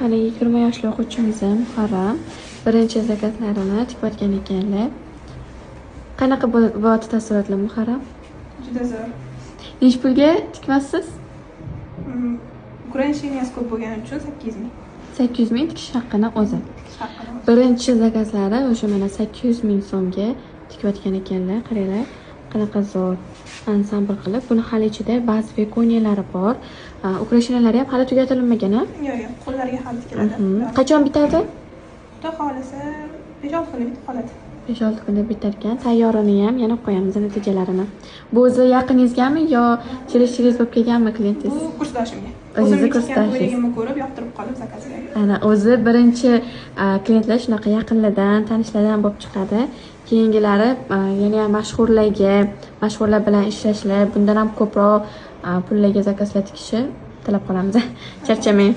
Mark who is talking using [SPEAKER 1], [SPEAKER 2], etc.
[SPEAKER 1] Mana 20 yoshli o'quvchimiz Muharram birinchi zakazlarini tikayotgan ekanlar. Qanaqa bo'lyapti taassurotlar, Muharram?
[SPEAKER 2] Juda zo'r.
[SPEAKER 1] Nechi pulga tikmasiz?
[SPEAKER 2] Украшения si ko'p bo'lgani uchun 800 ming.
[SPEAKER 1] 800 ming tikish haqqini o'zi.
[SPEAKER 2] Tikish haqqini o'zi.
[SPEAKER 1] Birinchi zakazlari o'sha mana 800 ming so'mga tikayotgan ekanlar. Qaranglar, qanaqa zo'r ansambl qilib. Buni hali ichida ba'zi koniyalari bor. Украшения lari ham hali tugatilmagan, a?
[SPEAKER 2] Yo'q, qo'llariga hali tikiladi.
[SPEAKER 1] Qachon bitadi?
[SPEAKER 2] Xudo xohlasa, 5-6 kunda bitib qoladi.
[SPEAKER 1] 5-6 kunda bitar ekan. Tayyorini ham yana qo'yamiz natijalarini. Bu o'zi yaqiningizgami yo chirish-chirish bo'lib kelganmi klientingiz?
[SPEAKER 2] Bu kursdoshimga.
[SPEAKER 1] O'zingizni
[SPEAKER 2] O'zimga tikkan
[SPEAKER 1] kursdoshingiz.
[SPEAKER 2] Ko'ylagimni ko'rib, yoqtirib qolib, zakaz bergan.
[SPEAKER 1] Ana o'zi birinchi klientlar shunaqa yaqinlardan, tanishlardan bo'lib chiqadi. Keyingilari yana ham mashhurlarga, mashhurlar bilan ishlashlar, bundan ham ko'proq pullarga zakazlar tikishi tilab qolamiz. Charchamang.